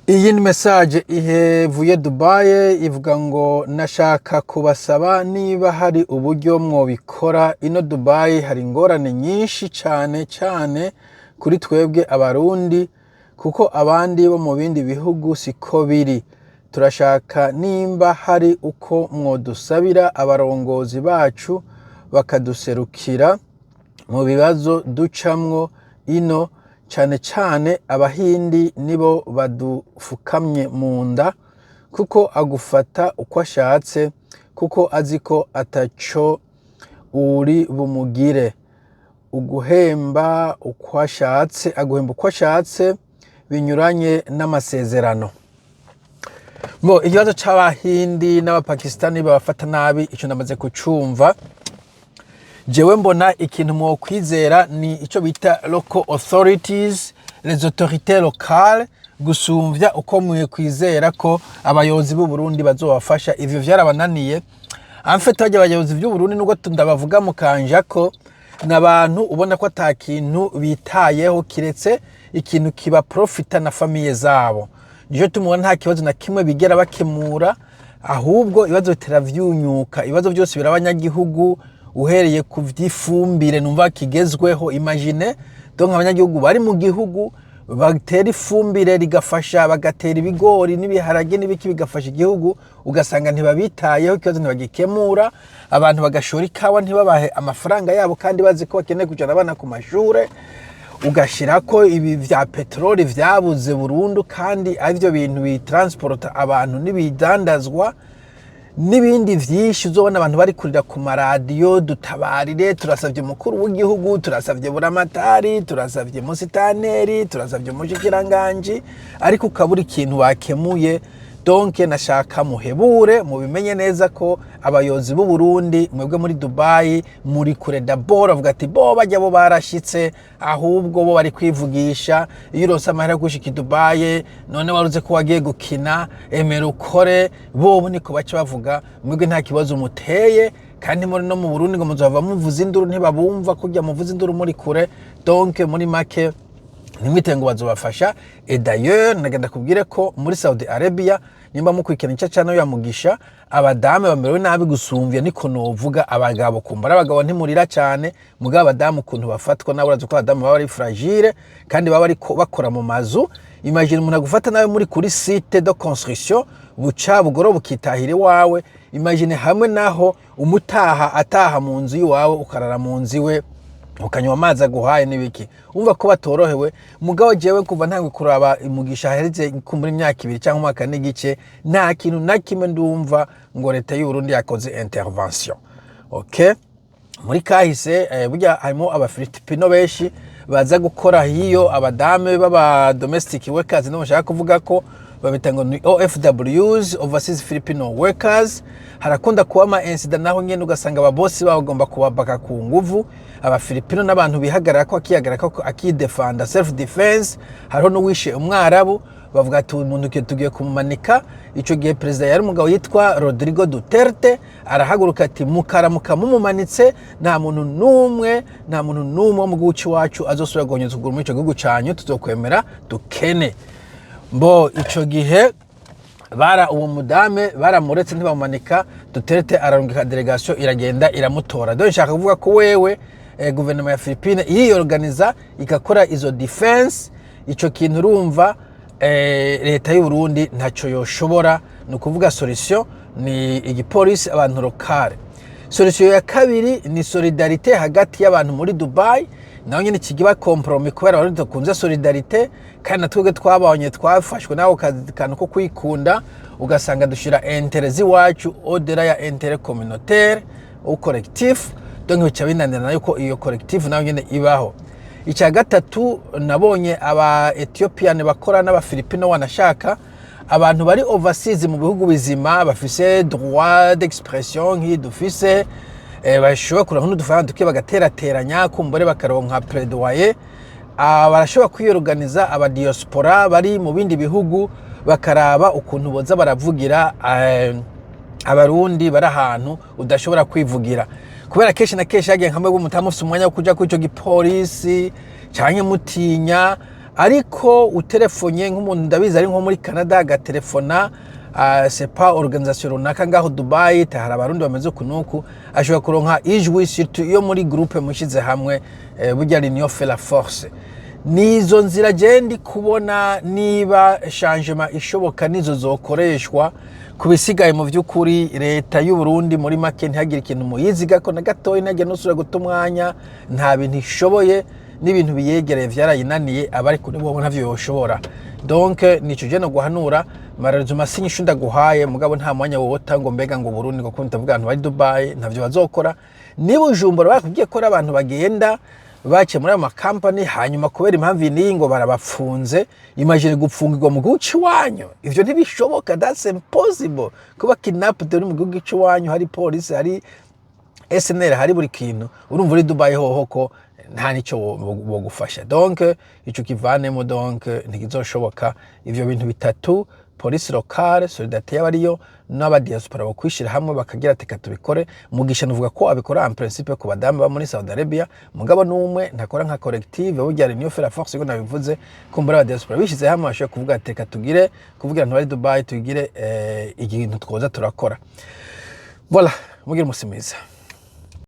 Iyi ni message ihevuye Dubai, ivuga ngo: "Nashaka kubasaba niba hari uburyo mwobikora. Ino Dubai hari ingorane nyinshi cane cane kuri twebwe Abarundi, kuko abandi bo mu bindi bihugu siko biri. Turashaka nimba hari uko mwodusabira abarongozi bacu bakaduserukira mu bibazo ducamwo ino, cane cane Abahindi nibo badufukamye mu nda, kuko agufata uko ashatse, kuko azi ko ataco uri bumugire. Uguhemba uko ashatse, aguhemba uko ashatse binyuranye n'amasezerano." Bo ikibazo c'Abahindi n'Abapakistani babafata nabi, ico namaze kucumva. Jewe mbona ikintu mwokwizera ni ico bita local authorities, les autorités locales, gusumvya uko mwe kwizera ko abayobozi b'u Burundi bazobafasha. Ivyo vyarabananiye. En fait, barya abayobozi vy'u Burundi, nubwo ndabavuga mukanja ko n'abantu ubona ko ata kintu bitayeho kiretse ikintu kiba profita na famille zabo. Nico tumubona nta kibazo na kimwe bigera bakemura, ahubwo ibibazo bitera vyunyuka. Ibibazo byose birabanyagihugu, uhereye ku vy'ifumbire numva kigezweho. Imagine donc abanyagihugu bari mu gihugu batera ifumbire rigafasha, bagatera ibigori n'ibiharage n'ibiki bigafasha igihugu, ugasanga ntibabitayeho, ikibazo ntibagikemura. Abantu bagashora ikawa ntibabahe amafaranga yabo kandi bazi ko bakeneye kujana abana ku mashure. Ugashirako ibi vya peteroli vyabuze burundu kandi arivyo bintu bitransporta abantu n'ibidandazwa, n'ibindi vyinshi. Uzobona abantu bari kurira ku maradiyo: "Dutabarire, turasavye umukuru w'igihugu, turasavye buramatari, turasavye musitaneri, turasavye umushikiranganji", ariko ukabura ikintu bakemuye. Donc nashaka muhebure mubimenye neza ko abayobozi b'u Burundi, mwebwe muri Dubai muri kure, d'abord bavuga ati bo bajya bo barashitse, ahubwo bo bari kwivugisha. Iyo uronse amahera yo gushika i Dubai, none waruze ko wagiye gukina, emera ukore. Bobo niko baca bavuga. Mwebwe nta kibazo muteye, kandi muri no mu Burundi ngo muzova muvuza induru, ntibabumva kurya muvuza induru muri kure. Donc muri make, ntimwite ngo bazobafasha. Et d'ailleurs, nagenda kubwire ko muri Saudi Arabia, nimba mukurikirana ica cano ya Mugisha, abadame bamerewe nabi gusumvya, niko novuga, abagabo. Kumbura abagabo ntimurira cyane, mugabo abadamu ukuntu bafatwa nabo, urazi ko abadamu baba ari fragile kandi baba bariko bakora mu mazu. Imagine umuntu agufata nawe muri kuri site de construction, buca bugoro bukitahira iwawe. Imagine hamwe naho umutaha ataha mu nzu iwawe, ukarara mu nzu iwe, ukanywa amazi aguhaye n'ibiki. Umva ko batorohewe. Mugabo jewe kuva ntangwe kuraba Umugisha, ahereze muri imyaka 2 cyangwa umwaka n'igice, nta kintu na kimwe ndumva ngo leta y'u Burundi yakoze intervention. Okay, muri kahise burya harimo Abafilipino benshi baza gukora hiyo, abadame b'aba domestic workers, no bashaka kuvuga ko babita ngo ni OFWs, overseas Filipino workers. Harakunda kuba ama incident naho nyene, ugasanga ababosi babo bagomba kubabaka ku nguvu. Abafilipino n'abantu bihagarara ko, akihagarara ko, akidefanda, self defense. Hariho n'uwishe Umwarabu, bavuga ati umuntu tugiye kumumanika. Icyo gihe perezida yari umugabo yitwa Rodrigo Duterte, arahaguruka ati: "Mukaramuka mumumanitse, nta muntu n'umwe, nta muntu n'umwe wo mu gihugu cy'iwacu azosubira guhonyeza ukuguru muri icyo gihugu cyanyu, tuzokwemera dukene." Mbo icyo gihe bara uwo mudame baramuretse ntibamumanika. Duterte ararungika délégation, iragenda iramutora. Donc nshaka kuvuga ko wewe guverinoma ya Philippine yiyorganiza igakora izo defense. Ico kintu urumva leta y'u Burundi ntaco yoshobora. Ni ukuvuga solution ni igipolisi, abantu locale. Solution ya kabiri ni solidarité hagati y'abantu muri Dubai, naho nyine kigiba compromis, kubera abarundi dukunze solidarité, kandi na twebwe twabonye twafashwe n'ako kantu ko kwikunda, ugasanga dushira intérêts z'iwacu au-delà ya intérêt communautaire ou collectif. Donc bica binanirana yuko iyo collectif nayo nyine ibaho. Icya gatatu, nabonye aba Ethiopian bakora n'Abafilipino, wanashaka abantu bari overseas mu bihugu bizima bafise droit d'expression nk'iyi dufise, bashobora kuronka n'udufaranga duke bagaterateranya, kumbure bakaronka plaidoyer. Barashobora kwiyorganiza, aba diaspora bari mu bindi bihugu, bakaraba ukuntu boza baravugira Abarundi bari ahantu udashobora kwivugira, kubera kenshi na kenshi hagiye nka mwebwe mutamufise umwanya wo kuja kuri ico gipolisi canke mutinya. Ariko utelefonye nk'umuntu, ndabizi, ari nko muri Canada, agatelefona c'est pas organisation runaka ngaho Dubai, hari Abarundi bameze uku nuku, ashobora kuronka ijwi, surtout iyo muri groupe mushize hamwe. Burya l'union fait la force. Nizo nzira je ndi kubona niba changement ishoboka, nizo zokoreshwa. Ku bisigaye, mu by'ukuri leta y'u Burundi muri make ntihagire ikintu muyizigako na gatoya, ntihagire n'usubira guta umwanya. Nta bintu ishoboye, n'ibintu biyegereye vyarayinaniye, abari kuri bo ntavyo yoshobora. Donc nico je no guhanura. Malheureusement sinyishu ndaguhaye, mugabo nta mwanya wota ngo mbega ngo Burundi, ngo ndavuga abantu bari Dubai ntavyo bazokora. Niba Bujumbura bakubwiye ko ari abantu bagenda baciye muri ayo makampani, hanyuma kubera impamvu iyi n'iyi ngo barabapfunze, imagine gupfungirwa mu gihugu c'iwanyu. Ivyo ntibishoboka, that's impossible. Kuba kidnapped uri mu gihugu c'iwanyu, hari polisi, hari SNR, hari buri kintu. Urumva uri Dubai hoho ko nta nico bogufasha. Donc ico kivanemo, donc ntikizoshoboka. Ivyo bintu bitatu: police locale, solidarité y'abariyo, n'abadiaspora bokwishira hamwe bakagira ati: "Reka tubikore." Mugisha nuvuga ko abikora en principe ku badamu ba muri Saudi Arabia, mugabo n'umwe ntakora nka collective. Burya l'union fait la force, ko nabivuze, kumbura abadiaspora bishize hamwe bashobora kuvuga ati: "Reka tugire kuvugira abantu bari Dubai, tugire ikintu twoza turakora." Voilà, mugire umusi mwiza.